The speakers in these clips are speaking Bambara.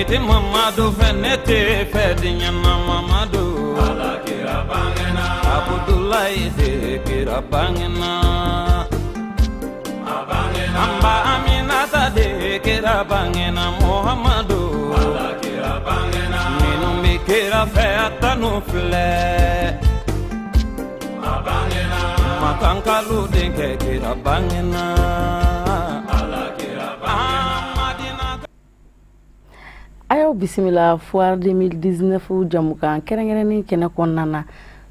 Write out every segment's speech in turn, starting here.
Ne tɛ Mamadu fɛ, ne tɛ fɛ diɲɛ na Mamadu. Ala kira bangena. Abudulayi de kira bangena. A bangena. An ba Aminata de kira bangena Muhamadu. Ala kira bangena. Minnu bɛ kira fɛ a tanu filɛ. A bangena. Makankalu denkɛ kira bangena. Ala kira bangena. Madina. A y'aw bisimila foire 2019 jamukan kɛrɛnkɛrɛnnen kɛnɛ kɔnɔna na,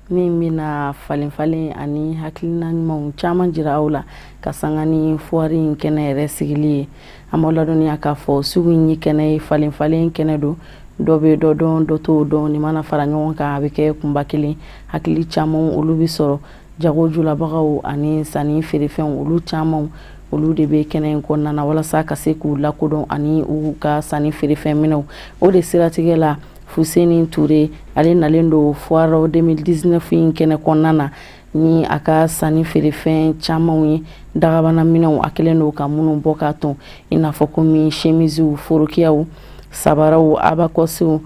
min bɛna falen falen ani hakilina ɲumanw caman jira aw la ka sanga ni foire in kɛnɛ yɛrɛ sigili ye. An b'aw ladɔnniya k'a fɔ sugu in ye kɛnɛ ye, falen falen kɛnɛ don. Dɔ bɛ dɔ dɔn, dɔ t'o dɔn. Nin mana fara ɲɔgɔn kan, a bɛ kɛ kunba kelen. Hakili caman olu bɛ sɔrɔ. Jago julabagaw ani sanni feerefɛnw, olu caman olu de bɛ kɛnɛ in kɔnɔna na walasa ka se k'u lakodɔn ani u ka sanni feerefɛn minɛw. O de siratigɛ la, Fuseni Ture, ale nalen don foire 2019 in kɛnɛ kɔnɔna na ni a ka sanni feerefɛn camanw ye, dagabana minɛnw a kɛlen don ka minnu bɔ k'a ton, i n'a fɔ komi chemisew, forokiyaw, sabaraw, abakɔsiw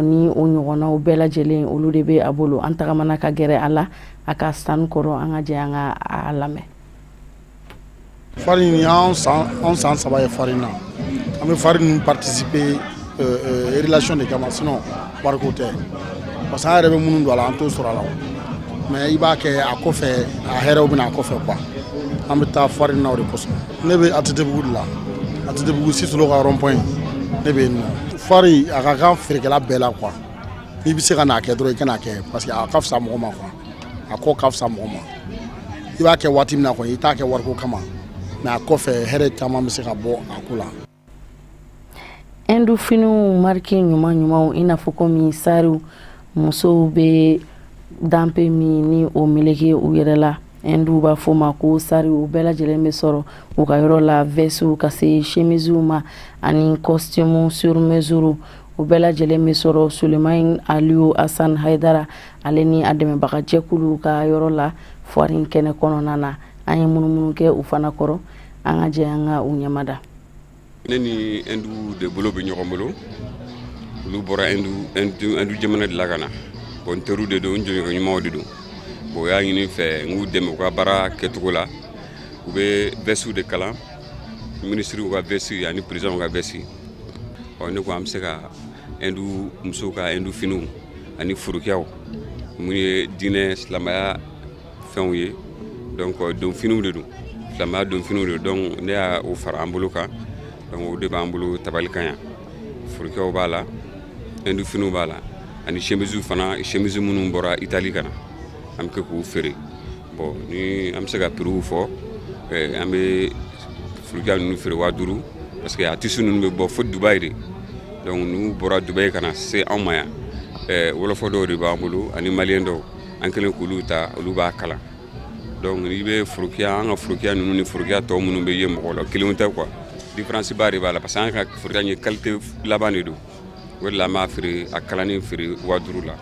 ni o ɲɔgɔnnaw bɛɛ lajɛlen, olu de bɛ a bolo. An tagamana ka gɛrɛ a la a ka stand kɔrɔ. An ka jɛ an ka a lamɛn. Foire nin, an san, an san 3 ye foire na. An bɛ foire ninnu participer relation de kama, sinon wariko tɛ, parce que an yɛrɛ bɛ minnu don a la, an t'o sɔrɔ a la. Mais i b'a kɛ a kɔfɛ, a hɛrɛw bɛ na a kɔfɛ quoi. An bɛ taa foire na o de kosɔn. Ne bɛ ATT-bugu de la, ATT-bugu Sisolo ka rond point, ne bɛ yen nɔ. Foire a ka kan feerekɛla bɛɛ la quoi. N'i bɛ se ka n'a kɛ dɔrɔn, i ka n'a kɛ, parce que a ka fisa mɔgɔ ma quoi. A ko ka fisa mɔgɔ ma. I b'a kɛ waati min na kɔni, i t'a kɛ wariko kama, mais a kɔfɛ, hɛrɛ caman bɛ se ka bɔ a ko la. Hindu finiw marque ɲuman ɲumanw, i n'a fɔ komi sariw, musow bɛ danpe min ni o meleke u yɛrɛ la, hindu b'a fɔ ma ko sari, u bɛɛ lajɛlen bɛ sɔrɔ u ka yɔrɔ la. Vestew ka se chemisew ma ani costume sur mesure, u bɛɛ lajɛlen bɛ sɔrɔ Sulemani Aliyu Asan Hayidara, ale ni a dɛmɛbagajɛkulu ka yɔrɔ la foire in kɛnɛ kɔnɔna na. An ye munumunu kɛ u fana kɔrɔ. An ka jɛ an ka u ɲɛmada. Ne ni Hindu de bolo bɛ ɲɔgɔn bolo. Olu bɔra Hindu jamana de la ka na. Bon, n teriw de don, n jɔɲɔgɔn ɲumanw de don. Bon, u y'a ɲini fɛ n k'u dɛmɛ u ka baara kɛcogo la. U bɛ vestew de kalan, minisiriw ka veste ani présidentw ka veste. Ɔ, ne ko an bɛ se ka Hindu musow ka Hindu finiw ani forokiyaw, mun ye diinɛ silamɛya fɛnw ye, donc donfiniw de don, silamɛya donfiniw de don. Donc ne y'a o fara an bolo kan. Donc o de b'an bolo tabali kan yan. Forokiyaw b'a la, Hindu finiw b'a la, ani chemise fana, chemise minnu bɔra Italie ka na, an bɛ kɛ k'u feere. Bon, ni an bɛ se ka prix fɔ, an bɛ forokiya ninnu feere 5000, parce que a tissu ninnu bɛ bɔ fo Dubayi de. Donc n'u bɔra Dubayi ka na se anw ma yan, wɔlɔfɔ dɔw de b'an bolo ani malien dɔw, an kɛlen k'olu ta, olu b'a kalan. Donc n'i bɛ forokiya, an ka forokiya ninnu ni forokiya tɔw minnu bɛ ye mɔgɔw la, kelenw tɛ quoi. Différence ba de b'a la, parce que an ka forokiya in ye qualité laban de don. O de la an b'a feere, a kalanni feere 5000 la.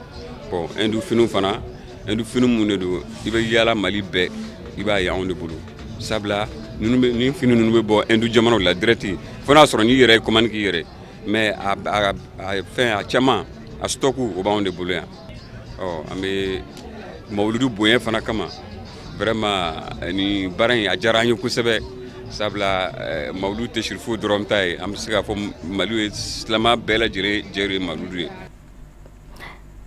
Bon, Hindu finiw fana, Hindu fini mun de don, i bɛ yaala Mali bɛɛ, i b'a ye anw de bolo, sabula ninnu bɛ, nin fini ninnu bɛ bɔ Hindu jamanaw la direct, fo n'a sɔrɔ n'i yɛrɛ ye commande k'i yɛrɛ. Mais a fɛn a caman, a stock o b'anw de bolo yan. Ɔ, an bɛ mawuludu bonya fana kama. Vraiment, ni baara in a diyara an ye kosɛbɛ, sabula mawuludu tɛ sirifu dɔrɔn ta ye. An bɛ se k'a fɔ Mali ye, silamɛ bɛɛ lajɛlen jɛ ye mawuludu ye.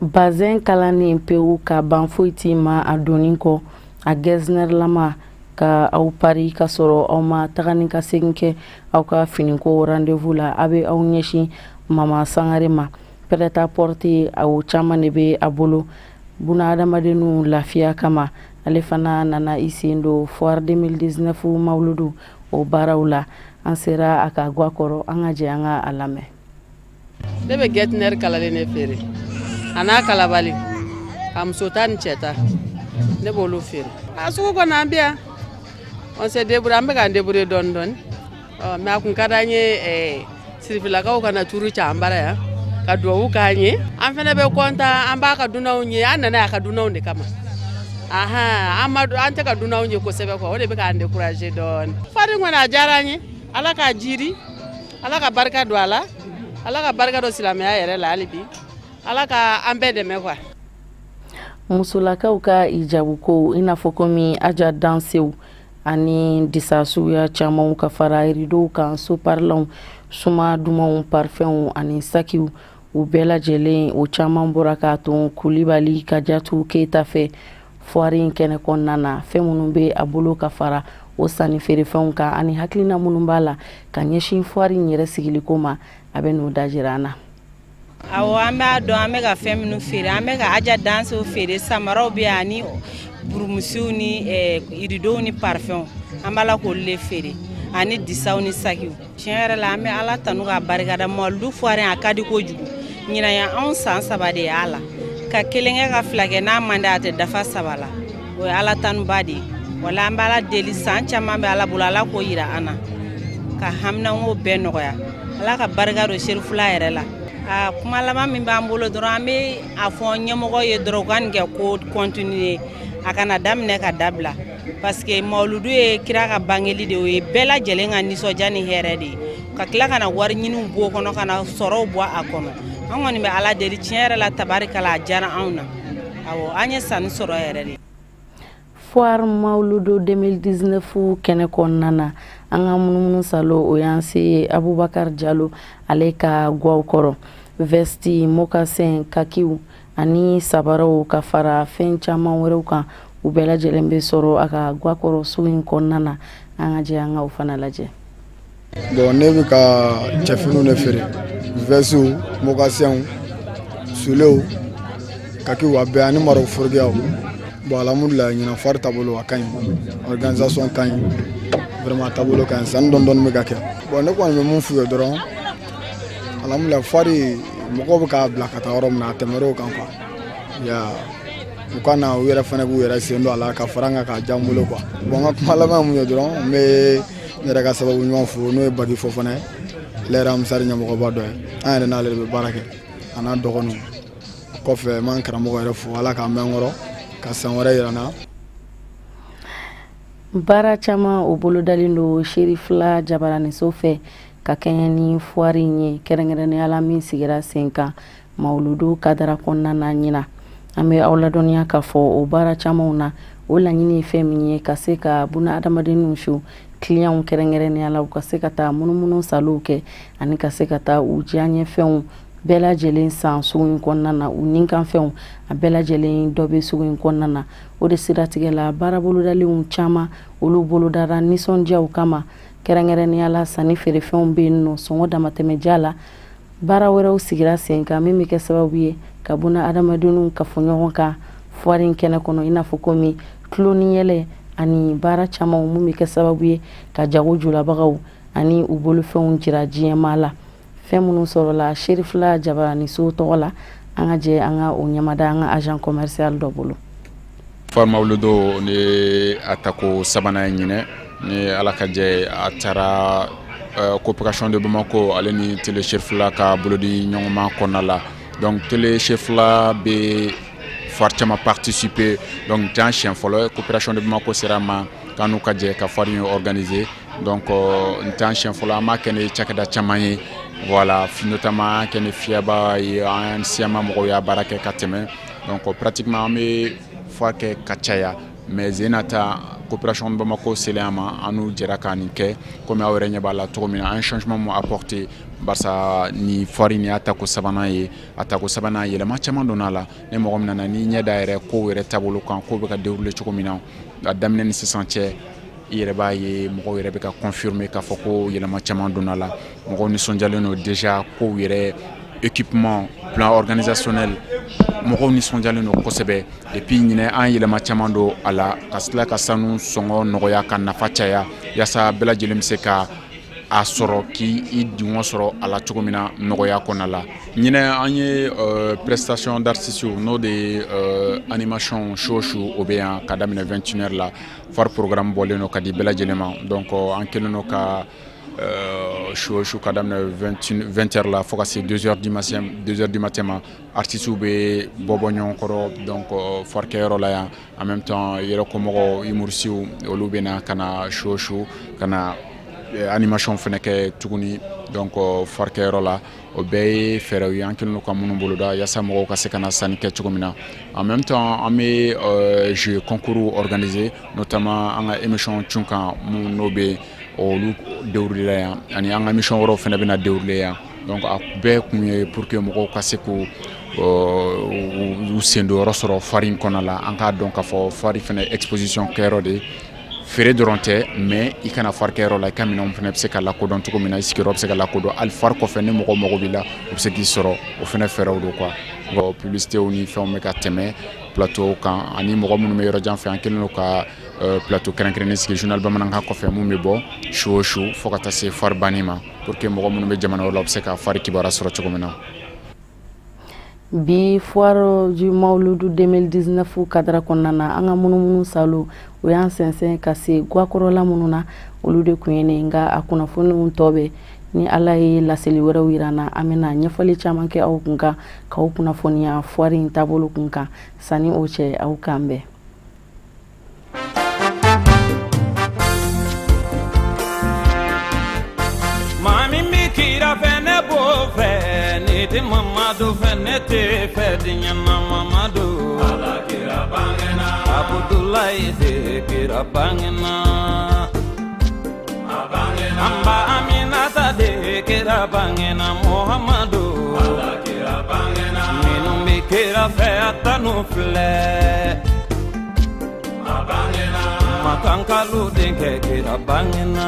Bazɛn kalannen pewu ka ban, foyi t'i ma a donni kɔ. A getznerlama ka aw pari ka sɔrɔ aw ma taga ni ka segin kɛ aw ka finiko rendez-vous la, a bɛ aw ɲɛsin Mama Sangare ma. Prêt à porter o caman de bɛ a bolo buna adamadenw lafiya kama. Ale fana nana i sen don foire 2019 mawuludu o baaraw la. An sera a ka ga kɔrɔ. An ka jɛ an ka a lamɛn. Ne bɛ getzner kalalen de feere, a n'a kalabali, a muso ta ni cɛ ta, ne b'olu feere. A sugu kɔnɔ, an bɛ yan, on se débrouille, an bɛ k'an débrouiller dɔɔni dɔɔni. Ɔ, mais a kun ka d'an ye sirifilakaw ka na turu ca an bara yan ka duwawu k'an ye. An fana bɛ content, an b'a ka dunanw ye. An nana a ka dunanw de kama. Ahan, an ma, an tɛ ka dunanw ye kosɛbɛ quoi. O de bɛ k'an décourager dɔɔni. Foire kɔni, a diyara an ye. Ala k'a jiri, Ala ka barika don a la. Ala ka barika don silamɛya yɛrɛ la hali bi. Ala ka an bɛɛ dɛmɛ quoi. Musolakaw ka hijabu ko, i n'a fɔ komi aja dansew ani disa suguya camanw, ka fara rideauw kan, soparlanw, suma dumanw, parfumw ani sakiw, u bɛɛ lajɛlen, o caman bɔra k'a ton Kulibali Kajatu Keyita fɛ foire in kɛnɛ kɔnɔna na. Fɛn minnu bɛ a bolo ka fara o sanni feerefɛnw kan ani hakilina minnu b'a la ka ɲɛsin foire in yɛrɛ sigiliko ma, a bɛ n'o da jira an na. Awɔ, an b'a dɔn. An bɛ ka fɛn minnu feere, an bɛ ka aja dansew feere, samaraw bɛ yan ani burumusiw ni rideauw ni parfumw. An b'a la k'olu de feere ani disaw ni sakiw. Tiɲɛ yɛrɛ la, an bɛ Ala tanu k'a barikada. Mawuludu foire, a ka di kojugu. Ɲinan ye anw san 3 de y'a la, ka kelen kɛ, ka fila kɛ, n'a man di, a tɛ dafa saba la. O ye Ala tanuba de ye. Wala an bɛ Ala deli, san caman bɛ Ala bolo, Ala k'o yira an na, ka haminanko bɛɛ nɔgɔya. Ala ka barika don Serifula yɛrɛ la. A kuma laban min b'an bolo dɔrɔn, an bɛ a fɔ ɲɛmɔgɔ ye dɔrɔn, u ka nin kɛ ko continuer, a kana daminɛ ka dabila, parce que mawuludu ye kira ka bangeli de ye. O ye bɛɛ lajɛlen ka nisɔndiya ni hɛrɛ de ye, ka tila ka na wari ɲiniw bɔ o kɔnɔ, ka na sɔrɔw bɔ a kɔnɔ. An kɔni bɛ Ala deli. Tiɲɛ yɛrɛ la, tabarikala, a diyara anw na. Awɔ, an ye sanni sɔrɔ yɛrɛ de. Foire Mawuludu 2019 kɛnɛ kɔnɔna na, an ka munumunu salo, o y'an se Abubakar Jalo ale ka gwaw kɔrɔ. Veste, mocassin, kakiw ani sabaraw, ka fara fɛn caman wɛrɛw kan, u bɛɛ lajɛlen bɛ sɔrɔ a ka gwa kɔrɔ sugu in kɔnɔna na. An ka jɛ an ka o fana lajɛ. Bon, ne bɛ ka cɛfiniw de feere, vestew, mocassinw, soulierw, kakiw, a bɛɛ ani maro forokiyaw. Bon, alhamdulilayi, ɲinan foire taabolo a ka ɲi, organisation ka ɲi vraiment, a taabolo ka ɲi, sanni dɔɔni dɔɔni bɛ ka kɛ. Bon, ne kɔni bɛ mun f'u ye dɔrɔn, alhamdulilayi, foire mɔgɔw bɛ k'a bila ka taa yɔrɔ min na, a tɛmɛr'o kan quoi. Ya u ka na, u yɛrɛ fana k'u yɛrɛ sen don a la ka fara an kan k'a diya n bolo quoi. Bon, n ka kuma laban ye mun ye dɔrɔn, n bɛ n yɛrɛ ka sababu ɲuman fo, n'o ye Bagi Fofana ye. Ale yɛrɛ Ansari ɲɛmɔgɔba dɔ ye, an yɛrɛ n'ale de bɛ baara kɛ, a n'a dɔgɔninw. Kɔfɛ, n b'an karamɔgɔ yɛrɛ fo, Ala k'an mɛn kɔrɔ ka san wɛrɛ yira n na. Baara caman o bolodalen don Serifila Jabaraniso fɛ ka kɛɲɛ ni foire in ye, kɛrɛnkɛrɛnnenya la min sigira sen kan mawuludu kadara kɔnɔna na ɲina. An bɛ aw ladɔnniya k'a fɔ o baara camanw na, o laɲini ye fɛn min ye, ka se ka buna adamadenninw su, clientw kɛrɛnkɛrɛnnenya la, u ka se ka taa munumunu salow kɛ ani ka se ka taa u diyaɲɛfɛnw bɛɛ lajɛlen san sugu in kɔnɔna na. U nikanfɛnw, a bɛɛ lajɛlen dɔ bɛ sugu in kɔnɔna na. O de siratigɛ la, baara bolodalenw caman, olu bolodara nisɔndiyaw kama. Kɛrɛnkɛrɛnnenya la, sanni feerefɛnw bɛ yen nɔ, sɔngɔ damatɛmɛja la. Baara wɛrɛw sigira sen kan min bɛ kɛ sababu ye ka buna adamadenw ka fɔ ɲɔgɔn kan foire in kɛnɛ kɔnɔ, i n'a fɔ komi tulon ni yɛlɛ ani baara caman mun bɛ kɛ sababu ye ka jago julabagaw ani u bolofɛnw jira diɲɛmaa la. Fɛn minnu sɔrɔla Serifila Jabaraniso tɔgɔ la, an ka jɛ an ka o ɲɛmada an ka agent commercial dɔ bolo. Foire Mawuludo ni a tako sabanan ye ɲinɛ ni Ala ka jɛ. A taara Coopération de Bamako ale ni Télé Cherifila ka bolodi ɲɔgɔnma kɔnɔna la. Donc Télé Cherifila bɛ foire caman participer, donc t'an siɲɛ fɔlɔ ye. Coopération de Bamako sera ma k'an n'u ka jɛ ka foire in organiser. Donc n t'an siɲɛ fɔlɔ, an b'a kɛ ni cakɛda caman ye, voilà, notamment an kɛ ni Fiyaba ye, an siyama mɔgɔw y'a baara kɛ ka tɛmɛ. Donc pratiquement an bɛ foire kɛ ka caya, mais zena ta Coopération de Bamako selen an ma, an n'u jɛra ka nin kɛ. Komi aw yɛrɛ ɲɛ b'a la cogo min na, an ye changement mun apporter, barisa ni foire in y'a tako sabanan ye, a tako sabanan, yɛlɛma caman donna a la. Ni mɔgɔ min nana n'i ɲɛ da yɛrɛ kow yɛrɛ taabolo kan, kow bɛ ka dérouler cogo min na a daminɛ ni sisan cɛ, i yɛrɛ b'a ye, mɔgɔw yɛrɛ bɛ ka confirmer k'a fɔ ko yɛlɛma caman donna la. Mɔgɔw nisɔndiyalen don déjà, kow yɛrɛ équipement, plan organisationnel, mɔgɔw nisɔndiyalen don kosɛbɛ. Et puis ɲinɛ, an yɛlɛma caman don a la ka tila ka sanu sɔngɔ nɔgɔya, ka nafa caya, yaasa bɛɛ lajɛlen bɛ se ka a sɔrɔ, k'i dungɔ sɔrɔ a la cogo min na nɔgɔya kɔnɔna la. Ɲinɛ, an ye prestation d'artistes, n'o de ye animation su o su, o bɛ yan ka daminɛ 21 heures la. Foire programme bɔlen don ka di bɛɛ lajɛlen ma. Donc an kɛlen don ka su o su ka daminɛ 20 heures la fo ka se 2 heures du matin, 2 heures du matin ma, artistes bɛ bɔ bɔ ɲɔgɔn kɔrɔ. Donc foire kɛyɔrɔ la yan, en même temps yɛrɛ kɔmɔgɔw, humoristes, olu bɛ na ka na su o su ka na. animation fana kɛ tuguni donc foire kɛyɔrɔ la. O bɛɛ ye fɛɛrɛw ye an kɛlen don ka minnu boloda yaasa mɔgɔw ka se ka na sanni kɛ cogo min na. En même temps, an bɛ jeu concours organiser, notamment an ka émission cun kan mun n'o bɛ olu dérouler yan, ani an ka émission wɛrɛw fana bɛna dérouler yan. Donc a bɛɛ kun ye pour que mɔgɔw ka se k'u u sen don yɔrɔ sɔrɔ foire in kɔnɔna la. An k'a dɔn k'a fɔ foire fana exposition kɛyɔrɔ de, feere dɔrɔn tɛ, mais i kana foire kɛyɔrɔ la, i ka minɛnw fana bɛ se ka lakodɔn cogo min na, i sigiyɔrɔ bɛ se ka lakodɔn. Hali foire kɔfɛ, ni mɔgɔw mago b'i la, u bɛ se k'i sɔrɔ. O fana fɛɛrɛw don quoi. Bon, publicité ni fɛnw bɛ ka tɛmɛ plateau kan, ani mɔgɔ minnu bɛ yɔrɔ jan fɛ, an kɛlen don ka plateau kɛrɛnkɛrɛnnen sigi journal bamanankan kɔfɛ mun bɛ bɔ su o su fo ka taa se foire banni ma, pour que mɔgɔ minnu bɛ jamana wɛrɛ la, u bɛ se ka foire kibaruya sɔrɔ cogo min na. Bi foire du Mawuludu 2019 cadre kɔnɔna na, an ka munumunu salo o y'an sɛnsɛn ka se gakɔrɔla minnu na, olu de tun ye nin. Nka a kunnafoniw tɔ bɛ ni Ala ye laseli wɛrɛw yira an na, an bɛna ɲɛfɔli caman kɛ aw kun kan, k'aw kunnafoniya foire in taabolo kun kan. Sanni o cɛ, aw k'an bɛn. Maa min bɛ kira fɛ, ne b'o fɛ. N'i tɛ Mamadu fɛ, ne tɛ fɛ diɲɛ na. Mamadu Ala kira bangena, Abudulayi de kira bangena, an ba Aminata de kira bangena, Muhamadu Ala kira bangena. Minnu bɛ kira fɛ, a tanu filɛ. Makankalu denkɛ kira bangena.